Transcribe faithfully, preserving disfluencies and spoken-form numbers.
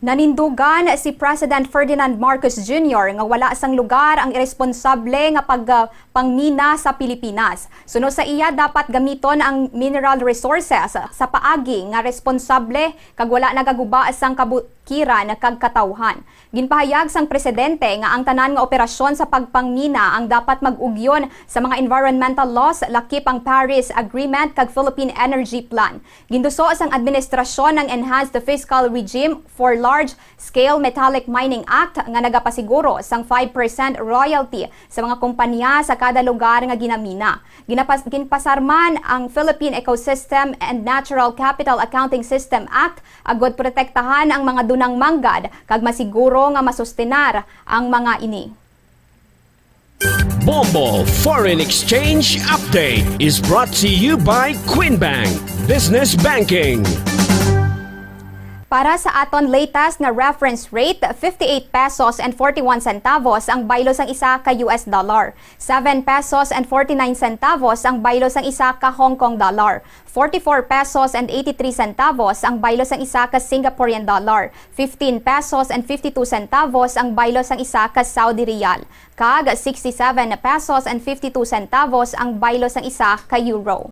Nanindugan si President Ferdinand Marcos Junior nga wala sang lugar ang iresponsable nga pagpangmina sa Pilipinas. Suno sa iya, dapat gamiton ang mineral resources sa paagi nga responsable kag wala nagaguba sang kabukiran kag katawhan. Ginpahayag sang presidente nga ang tanan nga operasyon sa pagpangmina ang dapat mag-ugyon sa mga environmental laws, lakip ang Paris Agreement kag Philippine Energy Plan. Ginduso sang administrasyon ang enhanced fiscal regime for Large-Scale Metallic Mining Act nga nagapasiguro sang five percent royalty sa mga kompanya sa kada lugar nga ginamina. Ginapas-, ginpasar man ang Philippine Ecosystem and Natural Capital Accounting System Act agod protektahan ang mga dunang manggad kag masiguro nga masustenar ang mga ini. Bombo Foreign Exchange Update is brought to you by Queen Bank Business Banking. Para sa aton latest nga reference rate, fifty-eight pesos and forty-one centavos ang baylo sang isa ka U S dollar, seven pesos and forty-nine centavos ang baylo sang isa ka Hong Kong dollar, forty-four pesos and eighty-three centavos ang baylo sang isa ka Singaporean dollar, fifteen pesos and fifty-two centavos ang baylo sang isa ka Saudi riyal, kag sixty-seven pesos and fifty-two centavos ang baylo sang isa ka euro.